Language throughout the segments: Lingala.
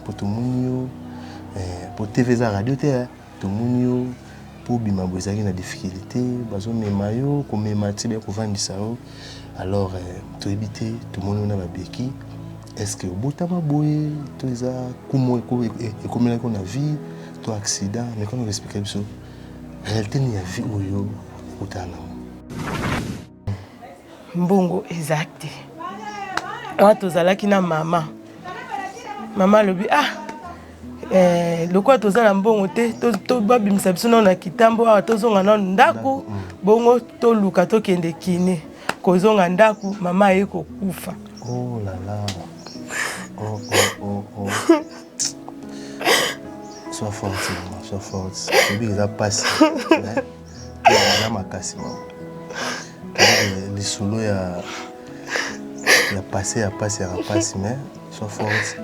Po tomoni yo po TV eza radio te, tomoni yo po obima boye ezalaki na difficulté, bazomema yo, komema ti baya kovandisa yo. Alors toyebi te, tomoni yo na babeki. Est-ce que obotama boye to eza kumo ekomelaki yo na vie to accident? Mais quand on explique biso réalité ni ya vie oyo okutana nango. Mbongo eza te. Wana tozalaki na mama. Mama alobi ah lokola toza na mbongo te, babimisa biso nano na kitambo awa, tozonga nano ndako, bongo toluka tokende kine. Kozonga ndako, mama aye kokufa. Oh là là. Oh, oh, oh, oh. Sois forte, maman, sois forte. Toyebi eza pasi. Eza makasi mama. Lisolo ya ya passé ya pasi ya pasi, mais sois forte.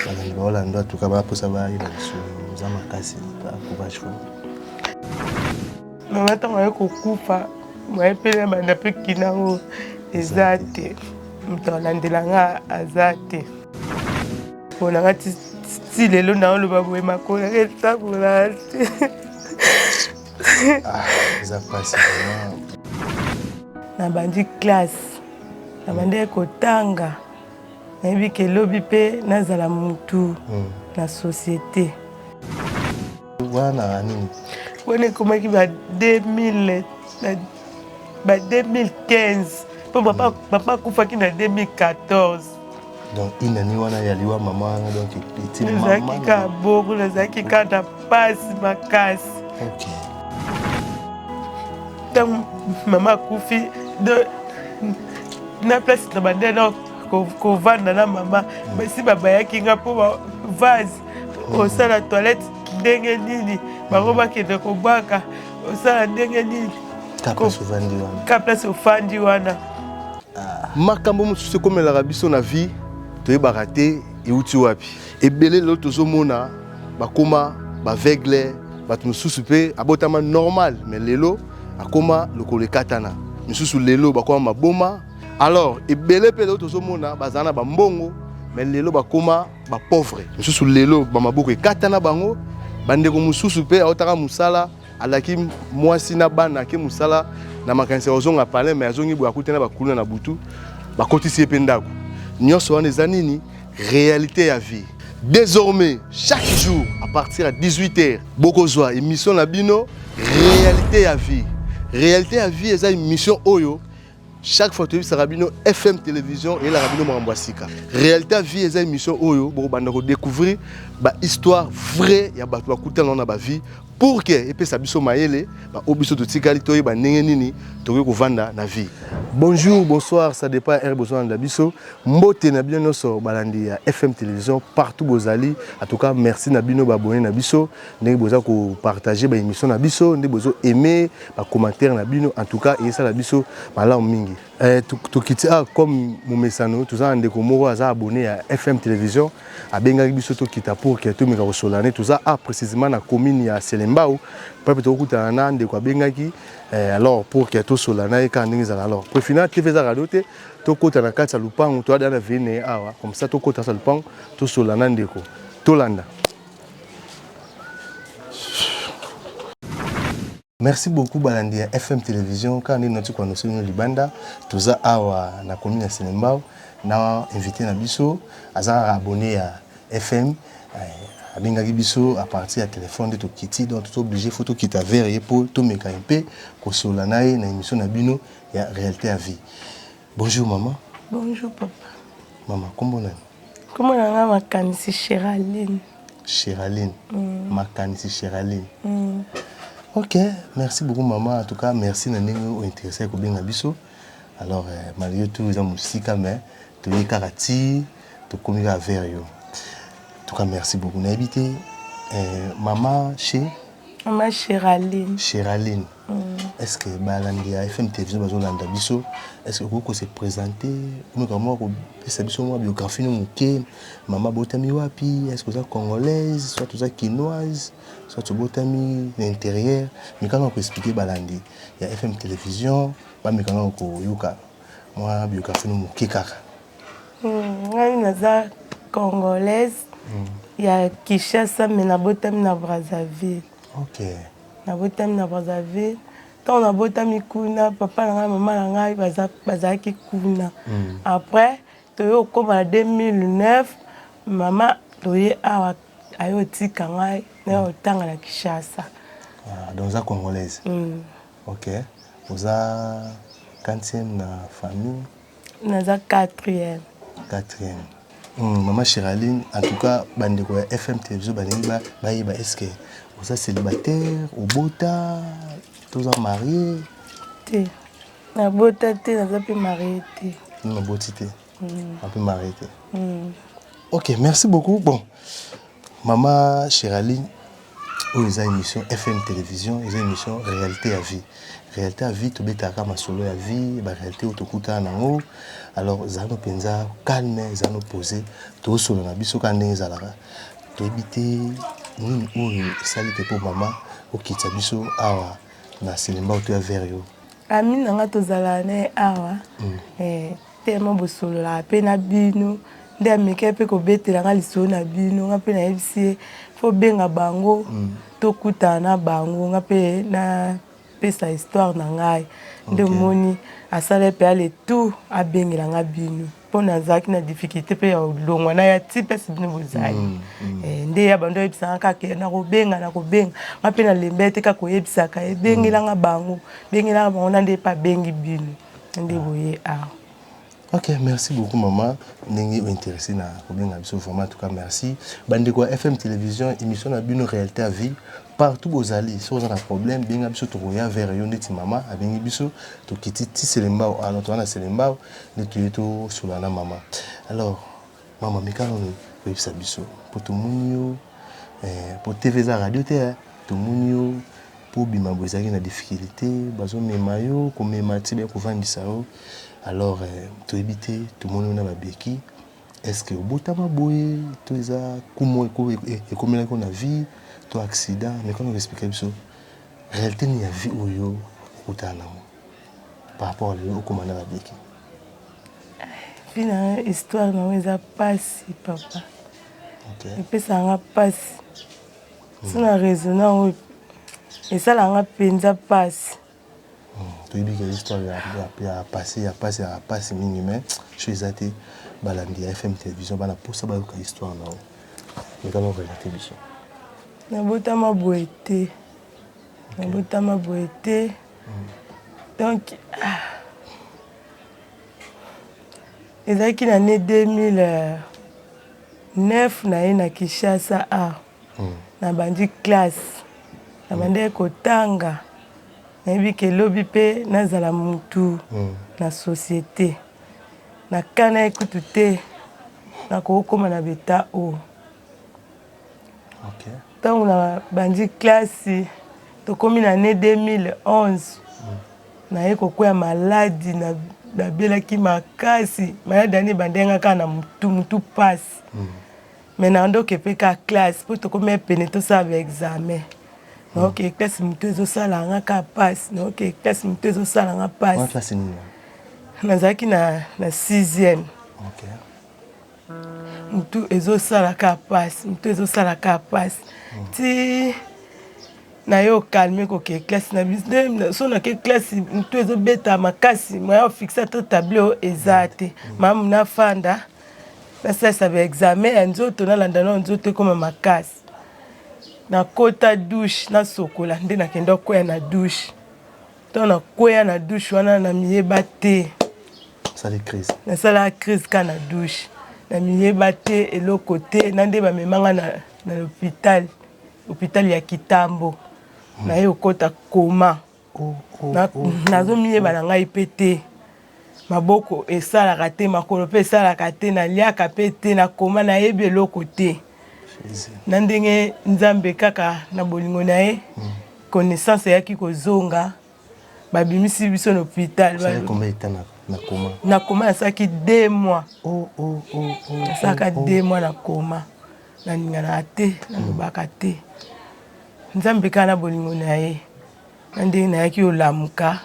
Balandi baolanda, en tout cas baposa bayeba lisolo eza makasi. Courage vraiment. Mama ntango aye kokufa, moye mpe na banda mpe kinango eza te, moto alandela nga aza te. Mpona nga ti lelo naoloba boye, makolo nanga etambola te. Eza pasi vraiment. Nabandi classe, nabandaki kotanga, nayebi ke lobi mpe nazala mutu na société. Wana nini? Wana ekomaki ba 2000, ba 2015, mpo papa akufaki na 2014. Donc inani wana ya liwa mama wana, donc eti nazalaki kaka bongo, nazalaki kaka na pasi makasi. Ntango mama akufi, na place na bande na kovanda na mama, basi babayaki nga mpo vase osala toilette ndenge nini, bango bakende kobwaka, osala ndenge nini ka place ofandi wana. Makambo mosusu ekomelaka biso na vie, toyebaka te euti wapi. Ebele lelo tozomona bakoma baaveugle, bato mosusu mpe abotama normal mais lelo akoma lokolo ekatana, misusu lelo bakoma maboma. Alors ebele mpe lelo tozomona bazala na bambongo mais lelo bakoma bapauvre, misusu lelo bamaboko ekatana bango. Bandeko mosusu mpe aotaka mosala, alaki mwasi na bana, ake mosala na makanisi ya kozonga palin, mais azongi boye akutana bakuluna na butu, bakotisi ye mpe ndako. Nyonso wana eza nini? Réalité ya vie. Désormais, chaque jour à partir ya 18h, bokozwa émission na bino Réalité ya vie. Réalité ya vie eza émission oyo chaque fois toyebisaka bino FM Télévision eyelaka bino makambo ya sika. Réalité ya vie eza émission oyo bokobanda kodécouvrir bahistoire vrai ya bato bakutana na bavie, pour que epesa biso mayele, baoyo biso totikali toyeba ndenge nini tokoki kovanda na vie. Bonjour, bonsoir, ça dépend heure bozolanda biso. Mbote na bino nyonso balandi ya FM Télévision partout bozali. En tout cas merci na bino baabonné na biso, ndenge boza kopartage baémission na biso, ndenge bozo aimer bacommentaire na bino. En tout cas eyesala biso malamu mingi. Tokiti a comme momesano, toza na ndeko moko aza abonné ya FM Télévision, abengaki biso tokita pour que tomeka kosola ne. Toza a précisément na commune ya Selembao mpe tokokutana na ndeko abengaki alors pour que tosola na ye kaka ndenge ezala. Alors préfina TV eza radio te, tokota na kati ya lupango, toyada na vene ye awa comme ça, tokota na lupango, tosola na ndeko, tolanda. Merci beaucoup balandi ya FM Télévision. Kaka ndenge nati koannonce bino libanda, toza awa na commune ya Selembao na invité na biso, aza kaka abonné ya FM, abengaki biso à partir ya téléphone nde tokiti. Donc toza obligé, faut tokita vers ye mpo tomeka mpe kosola na ye na émission na bino ya Réalité ya vie. Bonjour maman. Bonjour papa. Mama, kombo nani? Kombo na nga Makanisi Cheraline. Cheraline. Makanisi Cheraline. Ok, merci beaucoup maman. En tout cas merci na ndenge ointéressé kobenga biso. Alors malgré tout eza mosika, mais toye kaka ti tokomi kaka vers yo. En tout cas merci beaucoup. Nayebi te mama chez Mama Cheraline. Cheraline. Est ce que balandi ya FM Télévision bazolanda biso, est ce que okoki kose présenter, omeka mwa kopesa biso mwa biographie no moke? Mama, botami wapi? Est ce que oza congolaise, soit oza kinoise, soit obotami na intérieur? Mekanga koexpliquer balandi ya FM Télévision, bamekanga koyoka mwa biographie no moke kaka. Ngai naza congolaise. Ya Kinshasa, mais nabotami na Brazzaville. Nabotami na Brazzaville. Ntango nabotami kuna, papa na ngai, mama na ngai bazalaki kuna. Après toye okóma na 2009, mama toye awa, aye otika ngai naye otanga na Kinshasa. Ah, donc oza congolaise? Mm. Ok, oza quantième na famille? Naza quatrième. Quatrième. Mama Cheraline, en tout cas bandeko ya FM Télévision balingi bayeba, est ce que oza célibataire, obota, toza marié? Te, nabota te, naza mpe marié te. Naboti te, mpe marié te. Ok, merci beaucoup. Bon, mama Cheraline, oyo eza émission FM Télévision, eza émission Réalité ya vie. Réalité ya vie, tobetaka masolo ya vie, baréalité oyo tokutana nango. Alors ezala no mpenza calme, eza no posé, tozosolola na biso kaka ndenge ezalaka. Toyebi te nini oyo esali te mpo mama okitisa biso awa na Selembao, to ya vers yo. Ami na nga, tozalaka na ye awa tellement bosololaka mpe na bino, nde amekaki mpe kobetela nga lisolo na bino. Nga mpe nayebisi ye fo benga bango, tokutana na bango, nga mpe napesa histoire na ngai. Nde omoni asala mpe ale tout, abengela nga bino mpo nazalaki na difficulté mpe ya olongwa na ya ti mpesi bino bozali. Nde ya bando oyebisanga kaka nakobenga, nakobenga. Nga mpe nalembe te, kaka koyebisaka, ebengelanga bango, bengelanga bango, na nde epe abengi bino, nde boye awa. Ok, merci beaucoup mama, ndenge ointéressé na kobenga biso, vraiment, en tout cas merci. Bandeko ya FM Télévision, émission na bino Réalité ya vie, partout bozali, soki oza na problème, benga biso, tokoya vers yo. Ndeti mama abengi biso, tokiti ti Selembao. Alors toza na Selembao, nde toye tosolola na mama. Alors mama, mikano koyebisa biso, mpo tomoni yo, po TV eza radio te, tomoni yo mpo obima boye, ezalaki na difficulté, bazomema yo, komema ti baya kovandisa yo. Alors toyebi te, tomoni yo na babeki, est ce que obotama boye to eza kumo ekomelaki na vie to accident? Mais quand oexplique biso réalité nini ya vie oyo okutana nango par rapport à lelo okóma na babeki. Vie na histoire nango eza mpasi, papa. Epesaka mpasi so na raisonne yango, esalanga mpenza mpasi. Toyebi ke histoire ya passé, ya pasi, ya pasi mingi, mais so eza te, balandi ya FM Télévision bana mposa bayoka histoire na yo, mekana orelate biso. Nabotama boye te, nabotama boye te. Donc ezalaki na ne 2009, naye na Kinshasa a nabandi classe, nabandaki kotanga, nayebi ke lobi mpe nazala mutu na société. Nakana ye kutu te nakokóma na beta oyo. Ntango nabandi classe, tokómi na ne 2011, naye kokwea maladi, nabelaki makasi. Maladi ani ebandenga kaka na mutu, mutu pasi, mais nandoke mpe ka classe, mpo tokomi pene tosala baexamen. Naoke classe, mutu ezosala nga kaka pasi. Naoke classe, mutu ezosala nga pasi. Nazalaki na sixième. Mutu ezosala kaka pasi, mutu ezosala kaka pasi, ti naye ocalmer koke classe na biso. So nake classe, mutu ezobeta makasi, moya ofixe ata tableau eza te. Mamu nafanda, nasalisa baexamen ya nzoto, nalanda nao nzoto ekóma makasi. Nakota douche, nasokola, nde nakenda kokwea na douche. Ntango nakweya na douche wana, na miyeba te. Nasalaka crise kaka na douche, na miyeba te, eloko te. Na nde bamemanga na l'hôpital, hôpital ya Kitambo. Naye kokɔta koma, nazomiyeba na ngai mpe te, maboko esalaka te, makolo mpe esalaka te, naliaka mpe te, nakoma nayebi eloko te. Na ndenge Nzambe kaka na bolingo na ye, connaissance eyaki kozonga, babimisi biso na hôpital. Na koma nasalaki 2 mois, nasalaka 2 mois na koma, naninganaka te, nalobaka te. Nzambe kaka na bolingo na ye, na ndenge nayaki olamuka,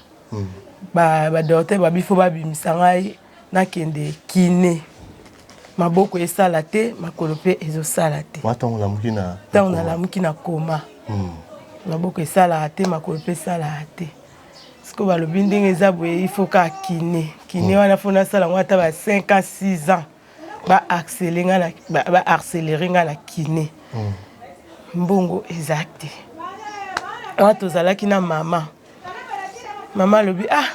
badocteur babi fo babimisa ngai, nakende kiné. Maboko esala te, makolo mpe ezosala te. Ntango olamuki na Ntango nalamuki na coma, maboko esalaka te, makolo mpe esalaka te. Sikoyo balobi ndenge eza boye, il faut kaka kiné. Kiné wana, faut nasala yango ata ba 5 ans, 6 ans, baaccélérer nga na kiné. Mbongo eza te. Wana tozalaki na mama. Mama alobi: "Ah,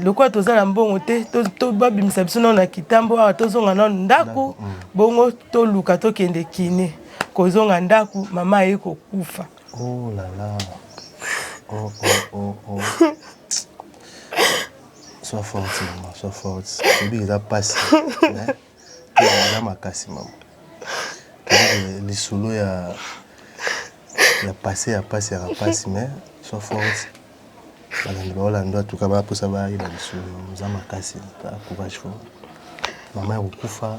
lokola toza na mbongo te, babimisa biso nano na kitambo awa, tozonga nano ndako, bongo toluka tokende kiné." Kozonga ndako, mama aye kokufa. Oh là là. Oh, oh, oh, oh. Sois forte, maman, sois forte. Oyebi eza pasi. Eza makasi, mama. Lisolo ya passé, ya pasi, ya pasi, mais sois forte. Balandi baolanda, en tout cas baposa bayeba lisolo. Eza makasi. Courage fort. Mama ya kokufa.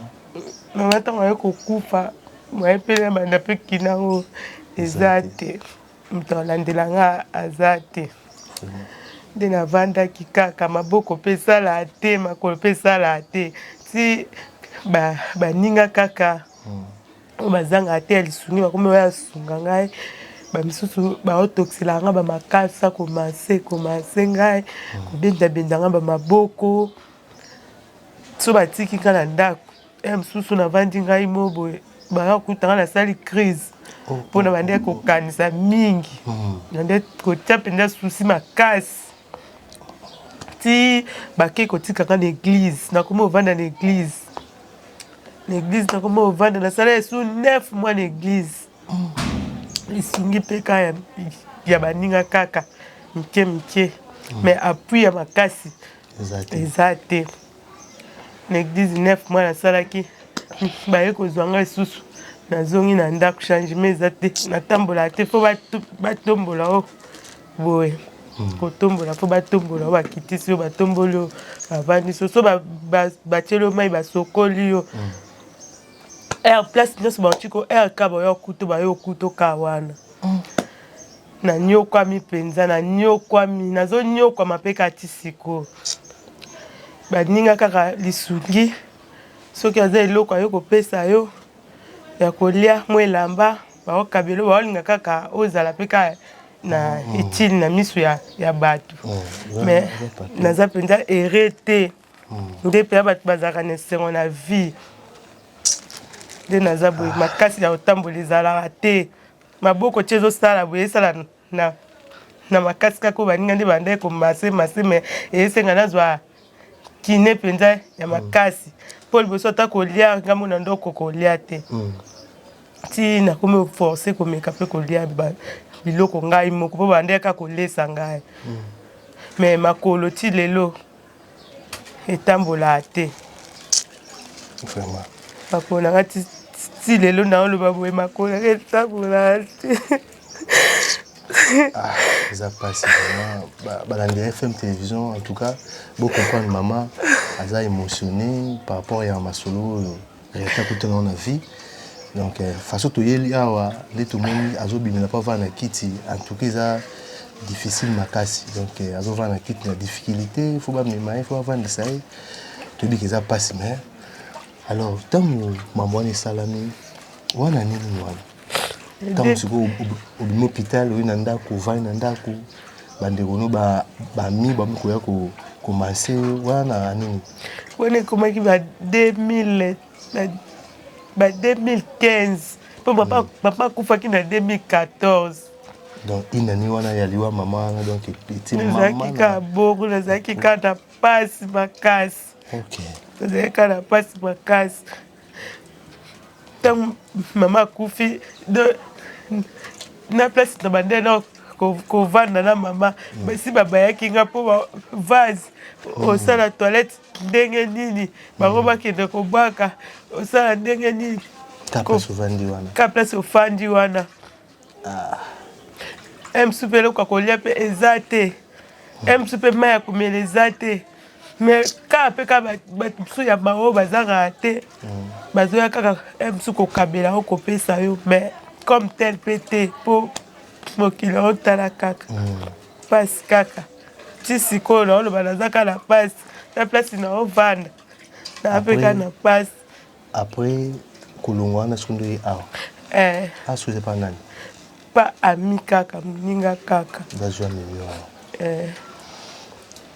Mama ntango aye kokufa, moye mpe na banda mpe kiné yango eza te, moto alandela nga aza te. Nde navandaki kaka, maboko mpe esalaka te, makolo mpe esalaka te, ti baninga kaka oyo bazangaka te ya lisungi bakomi oyo asunga ngai. Bamisusu baotokiselaka ngai bamakasa, komasser komasser ngai, kobendabenda ngai bamaboko. So batiki ngai na ndako ya mosusu, navandi ngai mo boye, baya kuta ngai nasali crise mpona bande kokanisa mingi, nande kotia mpenza souci makasi, ti bake kotika ngai na église. Nakomi ovanda na église. Na église nakomi ovanda, nasala esu 9 mois na église. Lisungi mpe kaka ya baninga kaka mike mike, mais appui ya makasi eza te. Na église 9 mois nasalaki, baye kozwa ngai lisusu, nazongi na ndako, changement eza te. Natambolaka te, faut batombola o boye, kotombola, faut batombola o, bakitisi yo, batomboli yo, bavandisi yo, so batieli yo mai, basokoli yo. Aire place nyonso bauti ko aire ka bayo kutu, bayo kutu ka wana. Nanyokwami mpenza, nanyokwami, nazonyokwama mpe kati sikoyo. Baninga kaka lisungi, soki aza eloko ayo kopesa yo ya kolia, mwa elamba baokabelo, baolinga kaka ozala mpe kaka na utile na miso ya bato. Mais naza mpenza heureux te. Nde mpenza bato bazalaka na esengo na vie, nde naza boye, makasi ya kotambola ezalaka te. Maboko tie ezosala boye, esala na makasi kaka oyo baninga nde bandaki komasser masser, mais esenga nazwa kiné mpenza ya makasi, mpo liboso ata kolia ngambo na ndoko kolia te, ti nakomi force komeka mpe kolia biloko ngai moko, mpo bandaki kaka kolesa ngai. Mais makolo ti lelo etambolaka te. Vraiment. Makolo na nga ti lelo naoloba boye, makolo nanga etambolaka te. Ah, eza mpasi vraiment. Balandi ya FM Télévision, en tout cas bocomprendre, mama aza émotionné par rapport ya masolo oyo réalité akutana na vie. Donc façon toyeli awa nde tomoni azobimela mpo avanda na kiti. En tout cas eza difficile makasi. Donc azovanda na kiti na difficulté, faut bamema ye, faut bavandisa ye. Toyebi ke eza mpasi. Mais alors, ntango mambo wana esalami wana, nini wana, ntango sikoyo obimi hôpital, oyi na ndako, ovandi na ndako, bandeko no bami bami koya komasser wana na nini? Wana ekomaki ba 2000, ba 2015, mpo papa akufaki na 2014. Donc inani wana ya liwa mama wana, donc eti Nazalaki kaka bongo, nazalaki kaka na pasi makasi. Nazalaki kaka na pasi makasi. Ntango mama akufi, na place na bande na kovanda na mama, basi babayaki nga, mpo vase osala toilette ndenge nini? Bango bakende kobwaka, osala ndenge nini? Ka place ovandi wana. Ka place ofandi wana, mosusu mpe eloko ya kolia mpe eza te, mosusu mpe mai ya komela eza te. Mais kaka mpe kaka bato mosusu ya bango bazangaka te, bazoya kaka mosusu kokabela yo, kopesa yo, mais comme tel mpe te, mpo mokili aotala kaka mpasi kaka. Ti sikoyo naoloba, naza kaka na mpasi na place naovanda. Naa mpe kaka na mpasi. Après kolongwa wana, soki ndoye awa? Eh. Awa soki eza pa nani? Pa ami kaka, moninga kaka. Bazwa memi wana? Eh.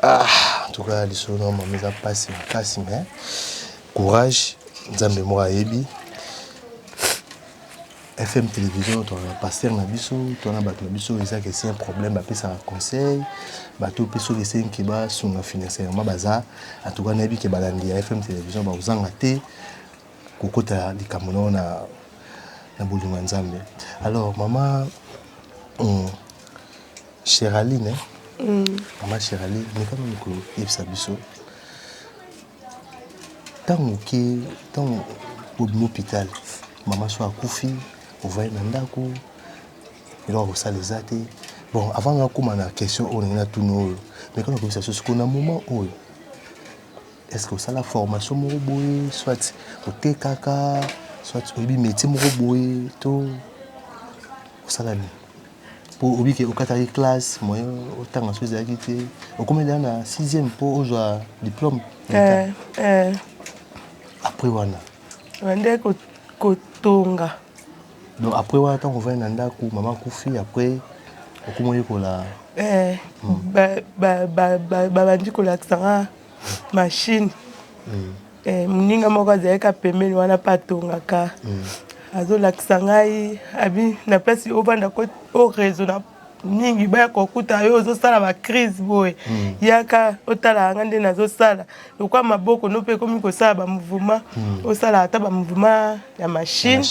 Ah, en tout cas lisolo na mama eza mpasi makasi, mais courage, Nzambe moko ayebi. FM Télévision, tozala pasteur na biso, tona bato na biso. Ezaka esi un problème, bapesaka conseil bato mpe soki esengi basunga financièrement, baza. En tout cas nayebi ke balandi ya FM Télévision bakozanga te kokota likambo nao na bolingo ya Nzambe. Alors mama Cheraline, mama Cheraline, mekano mikolo yebisa biso, ntango oke, ntango bobimi hôpital, mama so akufi, ovai na ndako, eloko kosala eza te. Bon, avant nga kóma na question oyo ndenge natuni oyo, mekano koyebisa biso sikoyo, na moment oyo, est ce que osala formation moko boye, soit otekaka, soit oyebi métier moko boye, to osala nini? Po obiki okataki classe, moyen otanga so ezalaki te, okomi deja na sixième mpo ozwa diplôme? Eh, eh. Après wana? Bande kotonga. Donc après wana, ntango ovandi na ndako, mama akufi, après okomi oyekola? Eh, babandi kolakisa nga machine. Moninga moko azalaki pembeni wana mpe atongaka, azolakisa ngai, abi na place ovanda oraisonner mingi, baya kokuta yo ozosala bacrise boye, yaka otala nga nde nazosala. Lokwa maboko no mpe ekomi kosala bamouvement, osala ata bamouvement ya machine.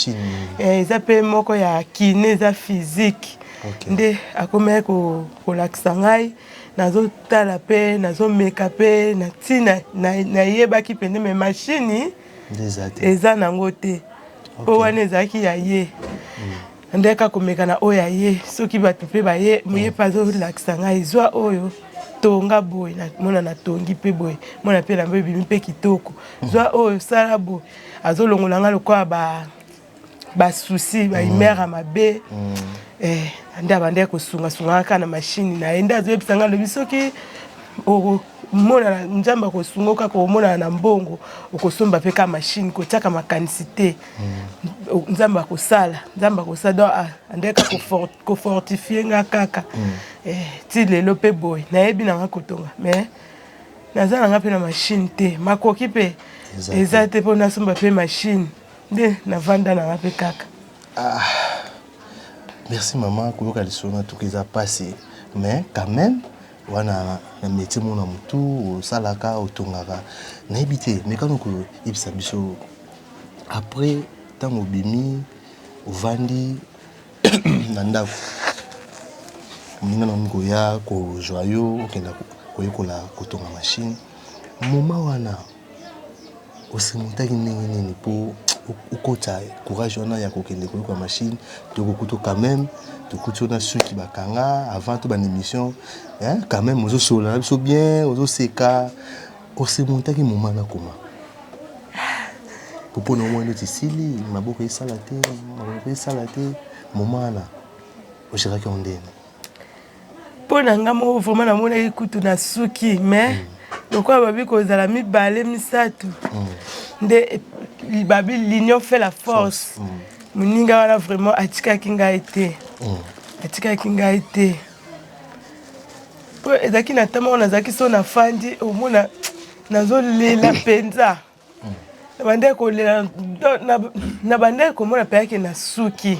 Eza mpe moko ya kiné, eza physique. Nde akomaki kolakisa ngai, nazotala mpe nazomeka mpe na ntina nayebaki pene, mais machine eza nango te, mpo wana ezalaki ya ye. Nde kaka komeka na oyo ya ye, soki bato mpe baye, ye mpe azolakisa ngai: zwa oyo, tonga boye. Mona natongi mpe boye, mona mpe elamba ebimi mpe kitoko. Zwa oyo, sala boye. Azolongola ngai lokola basusi, bahumeur ya mabe. Nde abandaki kosungasunga kaka na machine na ye. Nde azoyebisa ngai, alobi soki omonana Nzambe akosunga, kaka omonana na mbongo, okosomba mpe kaka machine. Kotiaka makanisi te, Nzambe akosala, Nzambe akosala. Donc andeki kofortifier nga kaka ti lelo mpe boye nayebi nanga kotonga, mais naza nanga mpe na machine te, makoki mpe eza te mpo nasomba mpe machine. Nde navanda nanga mpe kaka. Ah, merci mama. Koyoka lisolo na tuka eza mpasi, mais quand même wana na métier mona motu osalaka, otongaka, nayebi te. Mekano koyebisa biso, après ntango obimi, ovandi na ndako, moninga na koya kozwa yo, okenda koyekola kotonga machine, moment wana osurmontaki ndenge nini mpo okota courage wana ya kokende koyoka machine? Tokokuta quand même, tokuti wana suki bakanga avant to bana émission, quand même ozosolola na biso bien, ozoseka. Osurmontaki moment na koma po mpona omoi neti esili, maboko esala te, maboko esala te, moment wana ogéraki yango ndenge? Mpo na nga moko vraiment namonaki kutu na suki, mais lokola babi kozala mibale misato nde babi l'union fait la force. Moninga wana vraiment atikaki ngai te, atikaki ngai te, mpo ezalaki na ntango moko nazalaki so nafandi, omona nazolela mpenza, nabandaki kolela, nabandaki komona mpe na suki.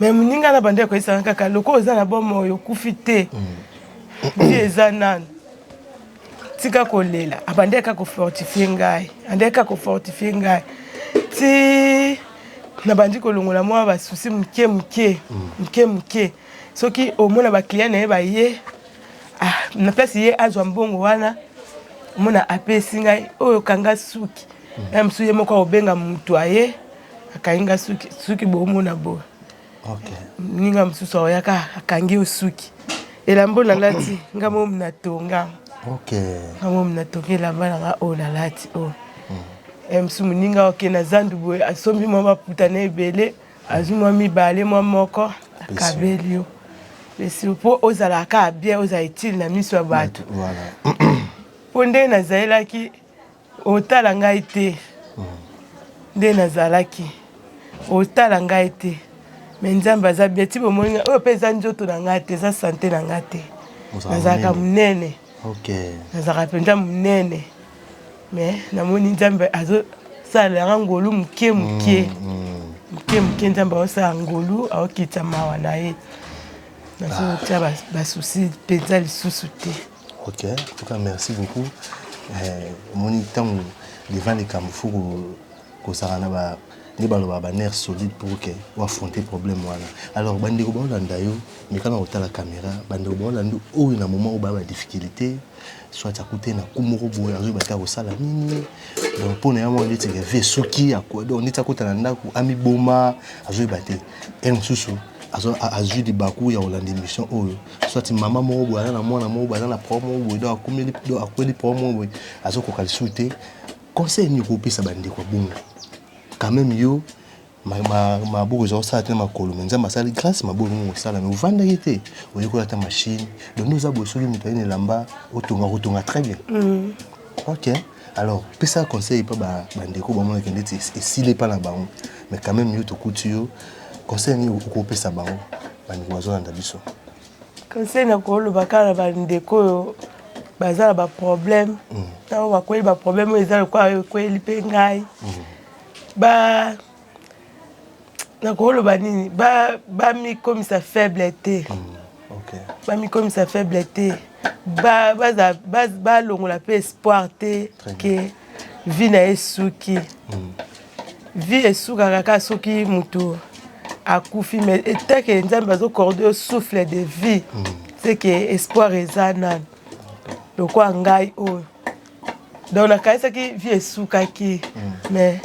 Mais moninga na bandaki koyesanga kaka lokola oza na bomoi, okufi te, vie eza nanu, tika kolela. Abandaki kaka kofortifier ngai, andaki kaka kofortifier ngai ti nabandi kolongola mwa basusi moke moke, moke moke. Soki omona baclient na ye baye na place ye azwa mbongo wana, omona apesi ngai oyo, kanga suki ya mosusu, ye moko akobenga motu aye akangi nga suki. Suki boomona boye, moninga mosusu aoyaka akangi yo suki. Elamba oyo nalati, nga momi natonga, nga momi natonga elamba na nga oyo nalati oyo. Mosusu moninga oke na zandu boye, asombi mwa maputa na ebele, azwi mwa mibale, mwa moko, akabeli yo esi mpo ozalaka kaka bien, ozala utile na miso ya bato. Mpo ndenge nazalelaki. Otala ngai te nde nazalaki, otala ngai te, mais Nzambe aza bien. Ti bomoni ngai oyo mpe eza nzoto na ngai te, eza sante na ngai te. Nazalaka monene, nazalaka mpenza monene, mais namoni Nzambe azosalela nga ngolu moke moke, moke moke. Nzambe aosala ngolu, aokitisa mawa na ye. Nazotia basusi mpenza lisusu te. Ok, en tout cas merci beaucoup. Omoni ntango devant likambo, fo kozala na ba nde balobaka ba nerf solide pour que oaffronter problème wana. Alors bandeko baolanda yo, meka na kotala caméra, bandeko baolanda oyo na moment oyo baya badifficulté, soit akute na ku moko boye, azoyeba te akosala nini. Donc mpo na ye moko neti vie esuki, donc neti akota na ndako amiboma, azoyeba te. Ere mosusu azwi libaku ya kolanda émission oyo, soit mama moko boye aza na mwana moko boye aza na problème moko boye, donc akomeli, donc akweli problème moko boye, azokoka lisusu te. Conseil nini okopesa bandeko ya bongo? Quand même yo maboko eza kosala te na makolo, mais Nzambe asali grâce, maboko ngo kosala, mais ovandaki te, oyekola ata machine. Donc nde oza boye, soki moto aye na elamba otonga, kotonga très bien. Ok, alors pesa conseil mpa bandeko bamonaki ndeti esili epa na bango, mais quand même yo tokuti yo. Conseil nini okopesa bango, bandeko bazolanda biso? Conseil na koloba kaka na bandeko oyo baza na baproblème, ntango bakweli baproblème oyo eza lokola oyo ekweli mpe ngai, ba nakoloba nini? Bamikomisa faible te. Bamikomisa faible te, balongola mpe espoir te ke vie na ye suki. Vie esukaka kaka soki moto akufi, mais etake Nzambe azoaccorder yo souffle de vie, c'est que espoir eza nano. Lokola ngai oyo, donc nakanisaki vie esukaki, mais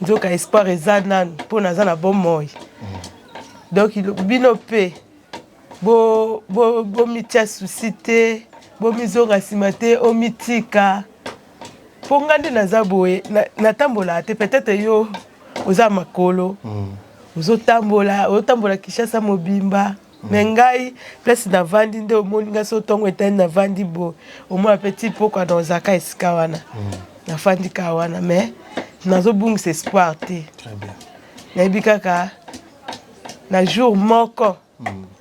nzoka espoir eza nano mpo naza na bomoi. Donc bino mpe bomitia souci te, bomizonga nsima te, omitika. Mpo nga nde naza boye, natambolaka te. Peut-être yo oza makolo, ozotambola, ozotambola Kinshasa mobimba, mais ngai place navandi nde omoni ngai. So ntongo etani, navandi boye, omona mpe ti pokwa na ozalaka esika wana, nafandi kaka wana, mais nazobungisa espoir te. Nayebi kaka na jour moko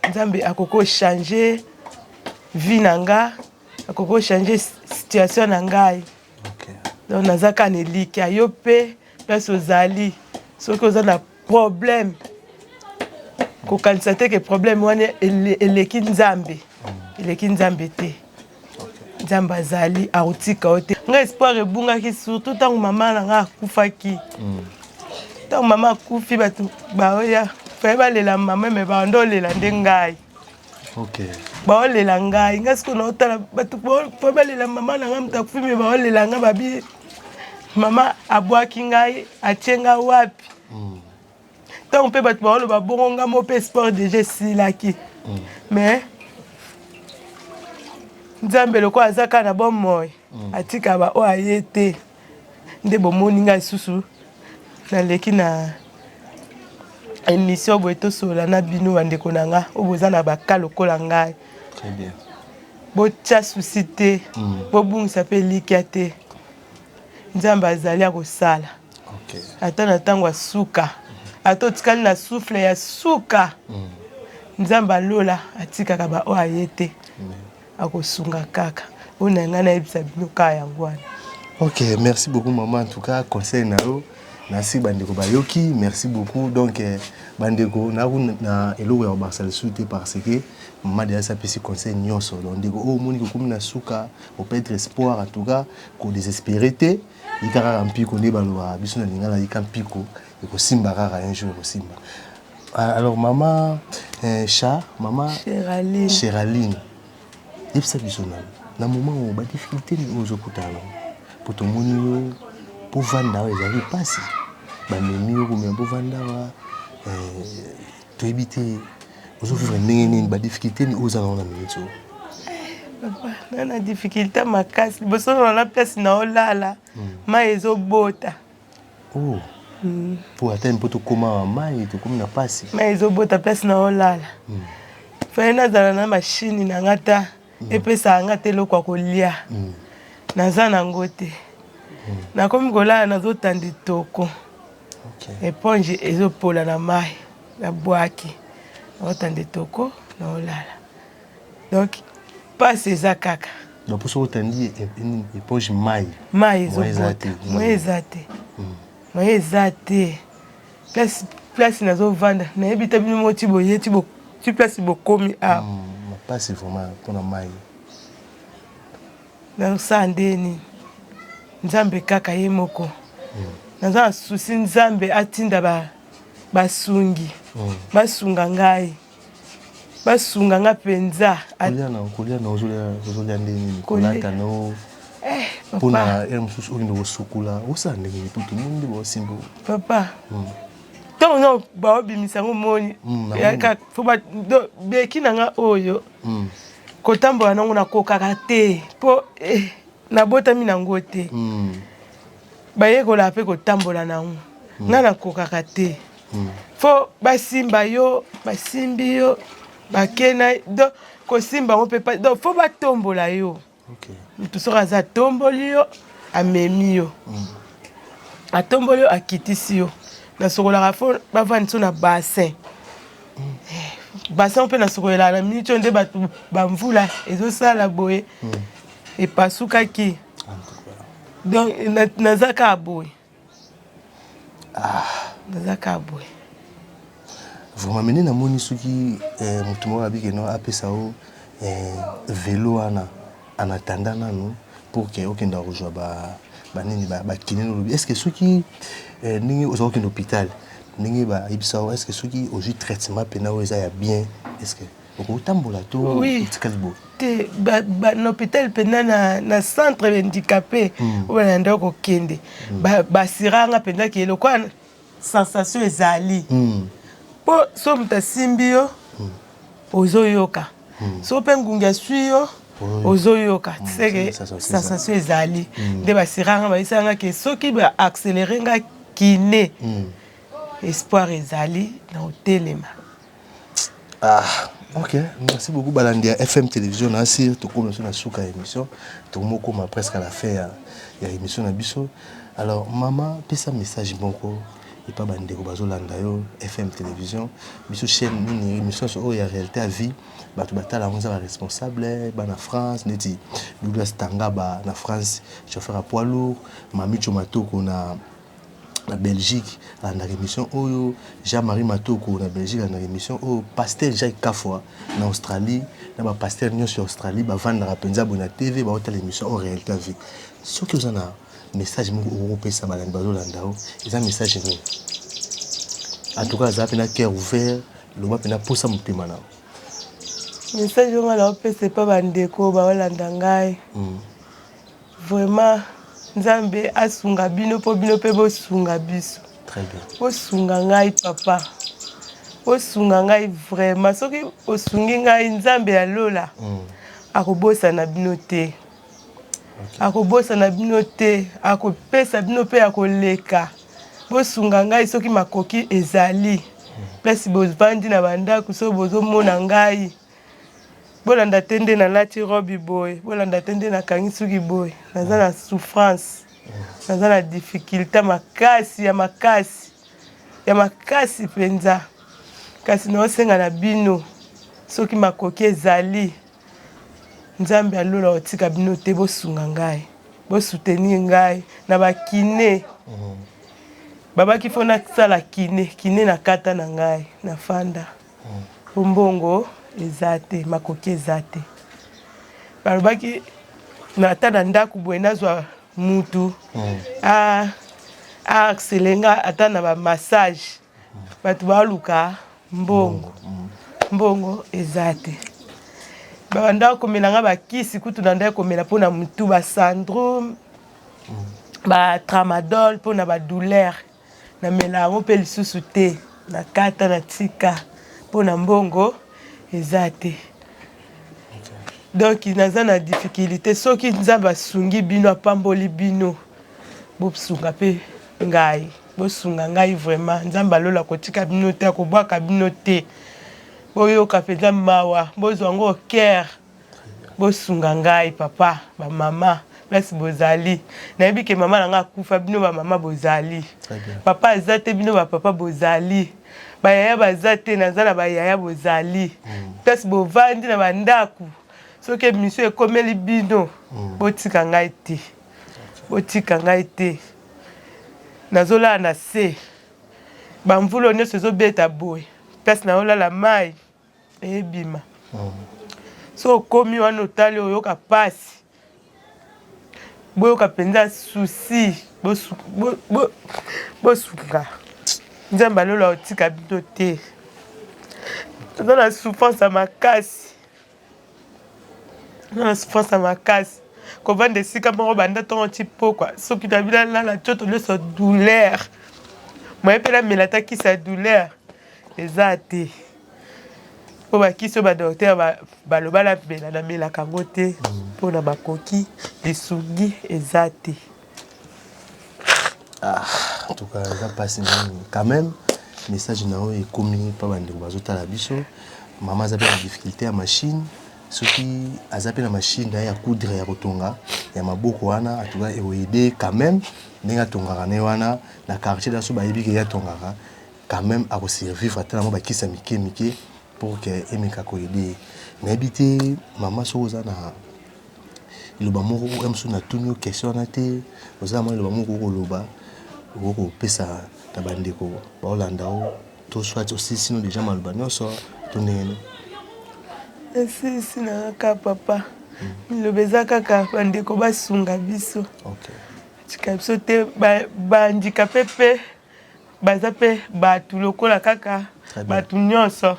Nzambe akoki kochanger vie na nga, akoki kochanger situation na ngai. Donc naza kaka na elikya. Yo mpe place ozali, soki oza na problème, kokanisa te ke problème wana eleki Nzambe. Eleki Nzambe te. Nzambe azali, akotika yo te. Ngai espoir ebungaki surtout ntango mama na ngai akufaki. Ntango mama akufi, bato baoya faye balela mama, mais bando olela nde ngai. Baolela ngai. Ngai sikoyo naotala bato po balela mama na ngai, moto akufi, mais baolela ngai. Babi mama abwaki ngai, atie ngai wapi? Ntango mpe bato baoloba bongo, ngai mo mpe espoir déjà esilaki. Mais Nzambe lokola aza kaka na bomoi, atika baoyo aye te. Nde bomoni ngai lisusu naleki na émission boye, tosolola na bino bandeko na nga oyo boza na baka lokola ngai. Botia souci te, bobungisa mpe elikya te. Nzambe azali, akosala. Ata na ntango ya suka, ata otikali na souffle ya suka, Nzambe alola atikaka baoyo aye te, akosunga kaka. Oyo na ngai nayebisa bino kaka yango wana. Ok, merci beaucoup maman. En tout cas conseil na yo nasi bandeko bayoki. Merci beaucoup. Donc bandeko na eloko ya kobakisa lisusu te, parce que mama deja apesi conseil nyonso. Donc ndeko oyo omoni kokomi na suka, operdre espoir, en tout cas kodésespérer te, yika kaka mpiko. Nde balobaka biso na lingala, yika mpiko, ekosimba kaka, un jour ekosimba. Alors mama cha mama Cheraline. Cheraline, yebisa biso nano na moment oyo badifficulté nini oyo ozokutana nango, po tomoni yo mpo vanda awa ezali mpasi, bamemi yo komema mpo vanda awa, toyebi te ozovivre ndenge nini. Badifficulté nini oyo oza nango na minute oyo? Papa, na na difficulté makasi. Liboso na na place na olala, mai ezobota. Oh. Po ata mpo tokóma mai, tokómi na mpasi. Mai ezobota place na olala. Faye nazala na mashine na nga ta epesaka nga te eloko ya kolia, naza nango te. Nakomi kolala, nazotanda etoko. Eponge ezopola na mai, nabwaki, naotanda etoko, naolala. Donc pasi eza kaka. Donc mpo soki otandi eponge mai, mai ezobota, moyen eza te, moyen eza te. Place nazovanda, nayebi te, bino moko ti boye ti place bokomi awa. Mapasi vraiment mpona mai. Nasala ndeni? Nzambe kaka ye moko. Naza na souci, Nzambe atinda basungi, basunga ngai, basunga nga mpenza. Kolia na ozolia ndenge nini? Kolata no mpona heure mosusu okende kosukola, osala ndenge nini? Po tomoni nde baosimba. Papa, ntango no baobimisa yango, moni fo beki na nga oyo kotambola nango nakokaka te, mpo nabotami nango te. Bayekolaka mpe kotambola nango, nga nakokaka te. Fo basimba yo, basimbi yo, bakena donc kosimba yango mpe, donc fo batombola yo. Motu soki aza atomboli yo, amemi yo, atomboli yo, akitisi yo. Nasokolaka, fo bavandi so na bassin. Bassin mpe nasokolelaka na miniti oyo nde bato bamvula ezosala boye, epasukaki. Donc naza kaka boye, naza kaka boye. Vraiment, mene namoni soki motu moko abiki no apesa yo vélo wana en attendant nanu pour que okenda kozwa banini, bakinini. Olobi, est ce que soki ndenge oza kokende hôpital, ndenge bayebisa yo, est ce que soki ozwi traitement mpena oyo eza ya bien, est ce que okotambola to otikali boye? Te, na hôpital mpenza, na centre handicapé oyo bananda kokende, basiranga mpenza ke lokola sensation ezali, mpo so moto asimbi yo, ozoyoka. So mpe ngungi aswi yo, ozoyoka. Seke sensation ezali nde basiranga, bayebisanga ke soki baaccélérer nga kiné, espoir ezali na kotelema. Ah, ok, merci beaucoup. Balandi ya FM Télévision na asir, tokomi biso na suka ya émission, tokomokoma presque à la fin ya émission na biso. Alors mama, pesa message moko epa bandeko bazolanda yo, FM Télévision, biso chaîne nini, émission oyo ya Réalité ya Vie. Bato batala yango eza baresponsable bana France, neti Douglas Tangaba na France, chauffeur ya poids lourd, Mamicho Matoko na Belgique alandaka émission oyo, Jean-Marie Matoko na Belgique alandaka émission oyo, pasteur Jacques Kafwa na Australie, na bapasteur nyonso ya Australie bavandaka mpenza boye na TV, baotala émission oyo Réalité ya Vie. Soki oza na message moko okokopesa balandi bazolanda yo, eza message nini? En tout cas aza mpena cœur ouvert, loba mpena posa motema na yo. Message oyo nga naopesa epa bandeko baolanda ngai, vraiment Nzambe asunga bino, mpo bino mpe bosunga biso. Très bien. Bosunga ngai papa, bosunga ngai vraiment. Soki osungi ngai, Nzambe ya lola akobosana bino te, akobosana bino te, akopesa bino mpe ya koleka. Bosunga ngai soki makoki ezali. Place bovandi na bandako, soki bozomona ngai, bolanda te nde nalati robe boye, bolanda te nde nakangi suki boye. Naza na souffrance, naza na difficulté makasi, ya makasi, ya makasi mpenza. Kasi naosenga na bino, soki makoki ezali, Nzambe alola otika bino te. Bosunga ngai, bosoutenir ngai na bakiné. Babaki fo nasala kiné. Kiné na kata na ngai, nafanda po mbongo eza te, makoki eza te. Balobaki na ata na ndako boye, nazwa mutu aaccélérer nga ata na bamassage. Bato baluka mbongo, mbongo eza te. Babanda komela nga bakisi kutu, na ndaki komela mpona mutu, basandrome, batramadol mpona badouleur. Namela yango mpe lisusu te, nakata, natika mpona mbongo eza te. Donc naza na difficulté. Soki Nzambe asungi bino, apamboli bino, bosunga mpe ngai, bosunga ngai vraiment. Nzambe alola kotika bino te, akobwaka bino te. Boyoka mpenza mawa, bozwa yango cœur, bosunga ngai papa, bamama. Place bozali. Nayebi ke mama na nga akufa, bino ba mama bozali. Papa aza te, bino ba papa bozali. Ba yaya baza te, naza na ba yaya bozali. Place bovandi na ba ndaku. Soki emission ekomeli bino, botika ngai te. Botika ngai te. Nazolala na se. Ba mvula nyonso ezobeta boye. Place naolala mai ebima. So okomi wana otali oyoka pasi. Boyoka mpenza souci, bosunga. Nzambe alola otika bino te. Toza na souffrance ya makasi. Toza na souffrance ya makasi. Kovanda esika moko banda ntongo ti pokwa, soki na bino nalala nzoto nyonso douleur. Moyen mpe namela ata kisi ya douleur eza te. Po bakisi oyo ba docteur baloba namela, namelaka yango te mpona makoki, lisungi eza te. Ah, en tout cas eza mpasi mingi quand même. Message na oyo ekomi mpa bandeko bazotala biso. Mama aza mpe na difficulté ya machine. Soki aza mpe na machine na ye ya coudre, ya kotonga ya maboko wana, en tout cas ekoaider quand même. Ndenge atongaka na ye wana na quartier da so bayebi ke ye atongaka quand même, akosurvivre ata na mwa bakisi ya mike mike pour ke emeka koaider ye. Nayebi te mama, soki oza na liloba moko ya mosusu, natuni yo question wana te. Oza na mwa liloba moko okoloba, okoki kopesa na bandeko baolanda o, to soit osilisi no déjà maloba nyonso to ndenge nini? Esilisi na kaka papa, liloba eza kaka bandeko basunga biso. Tika biso te. Bahandicapé mpe baza mpe bato lokola kaka bato nyonso,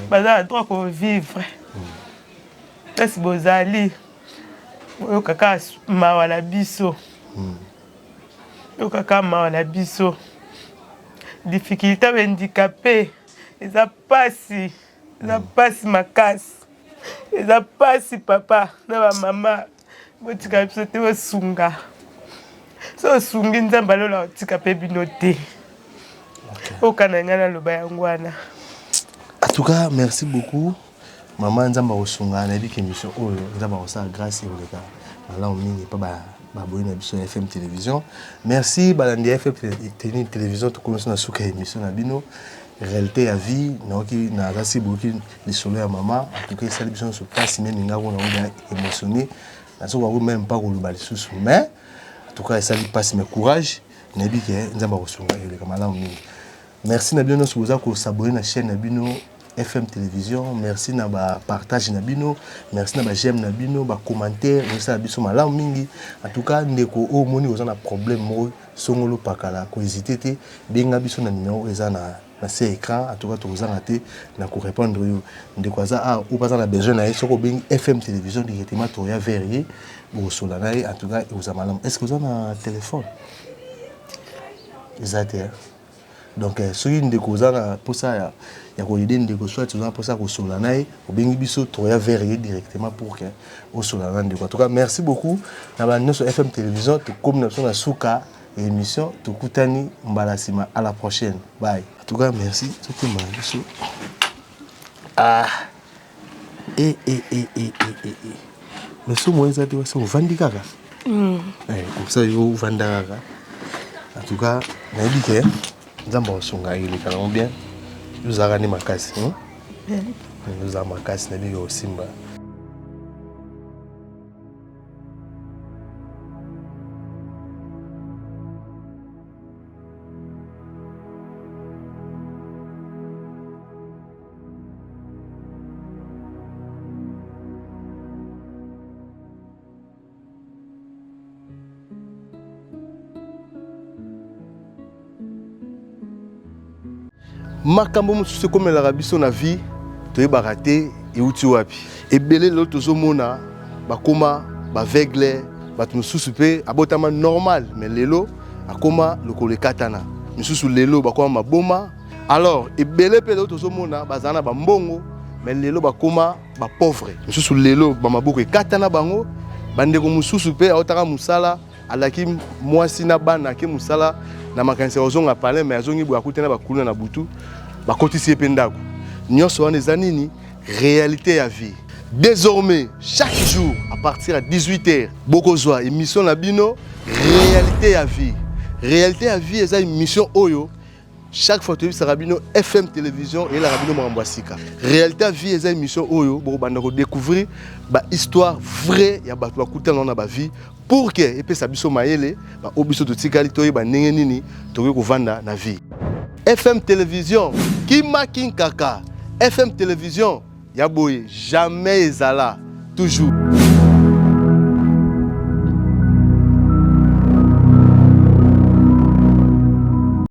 baza na droit kovivre. Place bozali, boyoka kaka mawa na biso, yoka kaka mawa na biso. Difficulté ya bahandicapé eza pasi, eza pasi makasi, eza pasi. Papa na bamama, botika biso te, bosunga. So osungi, Nzambe alola otika mpe bino te. Okana ngai naloba yango wana. En tout cas merci beaucoup mama, Nzambe akosunga. Nayebi ke émission oyo, Nzambe akosala grâce, ekoleka malamu mingi mpo baboyi na biso ya FM Télévision. Merci balandi ya FM Télévision. Tokomi so na suka ya émission na bino, réalité ya vie. Nayoki naza si boyoki lisolo ya mama. En tout cas esali biso nyonso mpasi, même nga kuna oda émotionné, nazokoka même pas koloba lisusu, mais en tout cas esali mpasi. Mais courage, nayebi ke Nzambe akosunga, eleka malamu mingi. Merci na bino nyonso boza kos'abonner na chaîne na bino FM Télévision. Merci na bapartage na bino, merci na baj'aime na bino, bacommentaire osala biso malamu mingi. En tout cas ndeko oyo omoni oza na problème moko songolo pakala, kohésite te, benga biso na numéro oyo eza na se écran. En tout cas tokozanga te na korépondre yo. Ndeko aza awa oyo baza na besoin na ye, soki obengi FM Télévision directement, toya vers ye, bokosola na ye. En tout cas ekozala malamu. Est ce que oza na téléphone? Eza te. Donc soki ndeko oza na mposa ya koaider ndeko, soit oza na mposa ya kosola na ye, obengi biso, toya vers ye directement pour que osola na ndeko. En tout cas merci beaucoup na banyonso FM Télévision. Tokomi na biso na suka ya émission. Tokutani mbala nsima, à la prochaine, bye. En tout cas merci. Totema na biso. Ah, e e e e e e e, mais so moyen eza te, wasi ovandi kaka. Comme ça yo ovanda kaka. En tout cas nayebi ke Nzambe akosunga, eleka nango bien. Yo ozalaka nde makasi, ozala makasi, nayebi ke osimba. Makambo mosusu ekomelaka biso na vie, toyebaka te euti wapi. Ebele lelo tozomona bakoma baaveugle. Bato mosusu mpe abotama normal, mais lelo akoma lokolo ekatana. Misusu lelo bakoma maboma. Alors ebele mpe lelo tozomona bazala na bambongo, mais lelo bakoma bapauvre. Misusu lelo bamaboko ekatana bango. Bandeko mosusu mpe aotaka mosala, alaki mwasi na bana, ake mosala na makanisi ya kozonga palin, mais azongi boye, akutana bakuluna na butu, bakotisi ye mpe ndako. Nyonso wana eza nini? Réalité ya vie. Désormais, chaque jour à partir ya 18h, bokozwa émission na bino Réalité ya vie. Réalité ya vie eza émission oyo chaque fois toyebisaka bino FM Télévision eyelaka bino makambo ya sika. Réalité ya vie eza émission oyo bokobanda kodécouvrir bahistoire vrai ya bato bakutana na bavie pour que epesa biso mayele, baoyo biso totikali toyeba ndenge nini tokoki kovanda na vie. FM Télévision kima kinkaka, FM Télévision ya boye jamais ezala toujours.